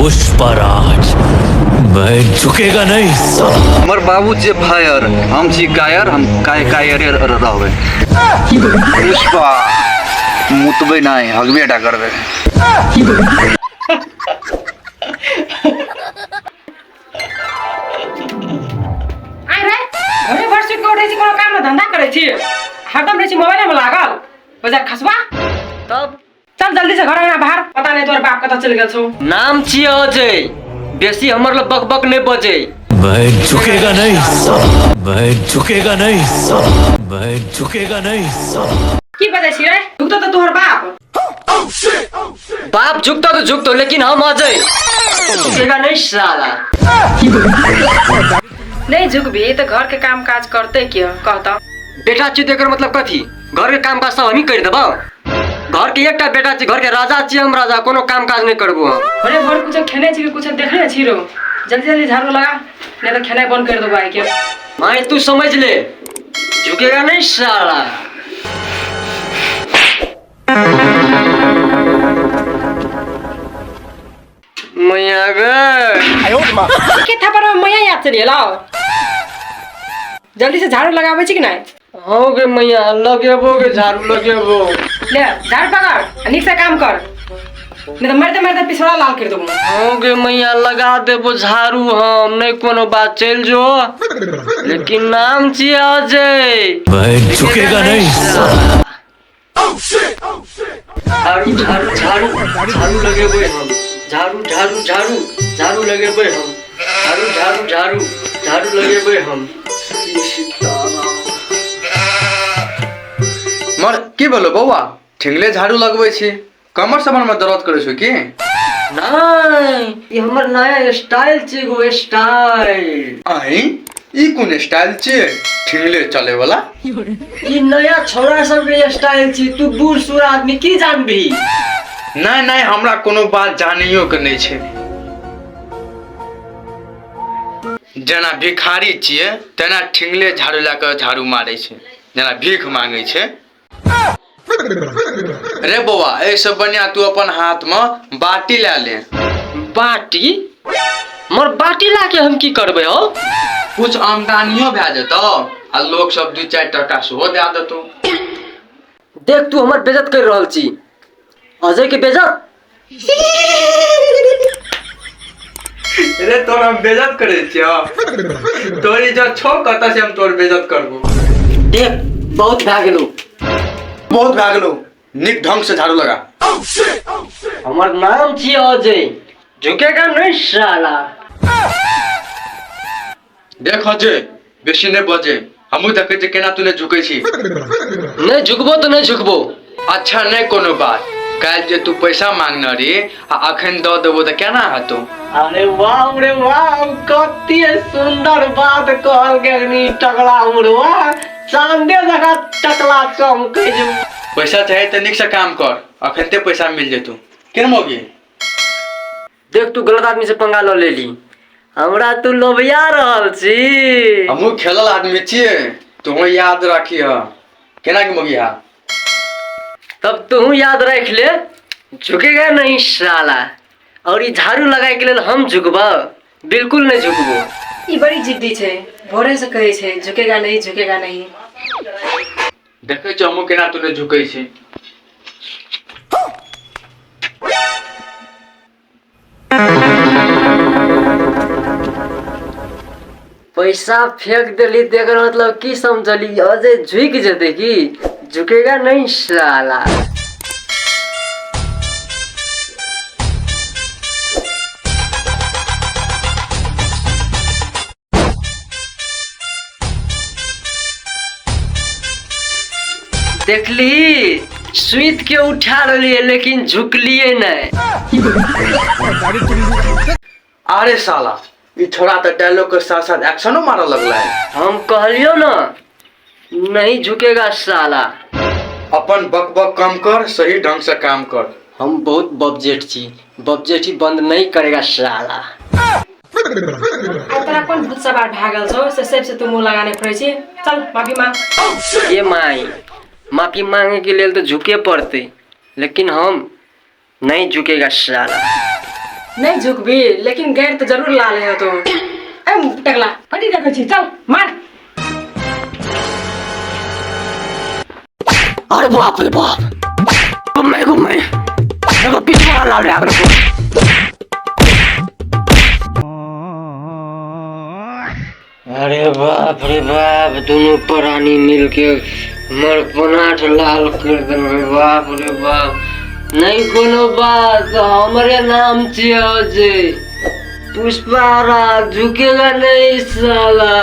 पुष्पराज, मैं झुकेगा नहीं साला। हमर बाबू जे फायर, हम छी कायर, हम काय कायरे रहबै। पुष्पा मुतबै नहि, हगबे टा करबै। आइ रे घरे भर सुति के उठै छी, कोनो काम धंधा करै छी, हरदम रहै छी मोबाइले में लागल। बजार खसबा। तब चल जल्दी से घर अंगना बाहर, पता नहीं तोहर बाप कतऽ चलि गेल छौ। नाम छियै अजय, बेसी हमर लग बक बक नहि बजै। मैं झुकेगा नहीं साला, मैं झुकेगा नहीं साला, मैं झुकेगा नहीं साला। की बजै छी रे? झुकतो तऽ तोहर बाप। बाप झुकतो तऽ झुकतो, लेकिन हम अजय झुकेगा नहीं साला। नहीं झुकबी तऽ घर के काम काज करते के कहता? बेटा छी तऽ एकर मतलब कथी? घर के काम काज सब हमही करि देबौ? घर के एकटा बेटा छी, घर के राजा छी हम राजा, कोनो काम काज नहि करबो हम। भोरे भोर कुछ खेने छी कुछ देखने छी रो? जल्दी जल्दी झाड़ू लगा, नहीं तो खेनाइ बंद कर देबो आइ के। माय तू समझ ले, झुकेगा नहीं साला। मैया गे, के थप्पड़ में मैया याद चलि एलौ? जल्दी से झाड़ू लगाबै छी कि नहि? हो गे मैया, लगेबो गे, झाड़ू लगेबो। ले झाड़ू पकड़ आ नीक से काम कर, नहीं तो मारते मारते पिछड़ा लाल कर देबो। हो गे मैया, लगा देबो झाड़ू हम, नहीं कोनो बात, चलि जो, लेकिन नाम छियै अजय। मैं झुकेगा नहीं साला। झाड़ू झाड़ू झाड़ू झाड़ू लगेबै हम, झाड़ू झाड़ू झाड़ू झाड़ू लगेबै हम, झाड़ू झाड़ू झाड़ू झाड़ू लगेबै हम। श्री सीताराम। मर की भेलो बौआ, ठिंगले झाड़ू लगबै छी, कमर समर में दर्द करै छौ की? नहि, ई हमर नया स्टाइल छै, एगो स्टाइल। आइ ई कोन स्टाइल छियै ठिंगले चले वाला? ई नया छोरा सब के स्टाइल छी, तू बूढ़ सूढ़ आदमी की जानबी? नहि नहि, हमरा कोनो बात जानैयो के नहि छै। जेना भिखारी छियै तेना ठिंगले झाड़ू लए कऽ झाड़ू मारै छै, जेना भीख मांगै छै। रे बौआ, एहिसँ बढ़िया तू अपन हाथमे बाटी लए ले। बाटी? मर बाटी ला के हम की करबै हौ? कुछ आमदनियो भए जेतौ आ लोक सब 2-4 टका सेहो दए देतौ। देख, तू हमर बेजत कर रहल छी, अजय के बेजत। रे तोर हम बेजत करै छियौ? तोर इज्जत छौ कतऽ से हम तोर बेजत करबो? देख, बहुत भए गेलौ। बहुत भए गेलौ, नीक ढंग से झाड़ू लगा। हमर नाम छी अजय, झुकेगा नहीं साला। देख अजय, बेसी नहि बजे, हमहूँ देखै छियै केना तू नहि झुकै छी। नहि झुकबो तऽ नहि झुकबो। अच्छा नहि कोनो बात, काल्हि जे तू पैसा मांगने रही आ अखन दऽ देबो तऽ केना हेतौ? अरे वाह रे वाह, कते सुंदर बात कहल गेलनी टकला मुरवा, चांदे जकाँ टकला चमकै छै। पैसा चाही तऽ नीकसँ काम कर, अखनते पैसा मिल जेतौ। केना मौगी? देख, तू गलत आदमी से पंगा लऽ लेली, हमरा तू लोभिया रहल छी। हमहूँ खेलल आदमी छियै, तोहूँ याद राखी ह। केना के मौगी हा? तब तू याद रख ले, झुकेगा नहीं साला। और ई झाड़ू लगाए के लेल हम झुकबा? बिल्कुल नहीं झुकबो। ई बड़ी जिद्दी छै, भोरे से कहै छै झुकेगा नहीं, झुकेगा नहीं। देखै छियै हमहूँ केना तू नहि झुकै छी। पैसा फेंक देली तऽ एकर मतलब की समझली? अजय झुकि जेतै की? झुकेगा नहीं साला। देखली, सुति के उठा लेलिए लेकिन झुकलिए नहीं। अरे साला, ई छोरा तऽ डायलॉग के साथ साथ एक्शनो मारऽ लगलै। हम कहलियो ना, नहीं झुकेगा साला। अपन बक बक कम कर, सही ढंग से काम कर। हम बहुत बबजेट छी, बबजेटी बंद नहीं करेगा साला। आइ तोरा कोन भूत सवार भए गेल छौ से सबसे तू मुँह लगाने फिरै छी? चल माफी मांग। ये माई, माफी मांगे के लेल तो झुके पड़ते, लेकिन हम नहीं झुकेगा साला। नहीं झुकबी लेकिन गैर तो जरूर लाल है तो। ए टकला कथी देखै छी, चल मार। अरे बाप रे बाप, घुमे घुमे देखो पिछवाड़ा लाल रे आगरे को। अरे बाप रे बाप, दोनों प्राणी मिलके हमर पनाट लाल कर देलकै। बाप रे बाप, नहीं कोनो बात, हमरे नाम छियै जे पुष्पा राज, झुकेगा नहीं साला।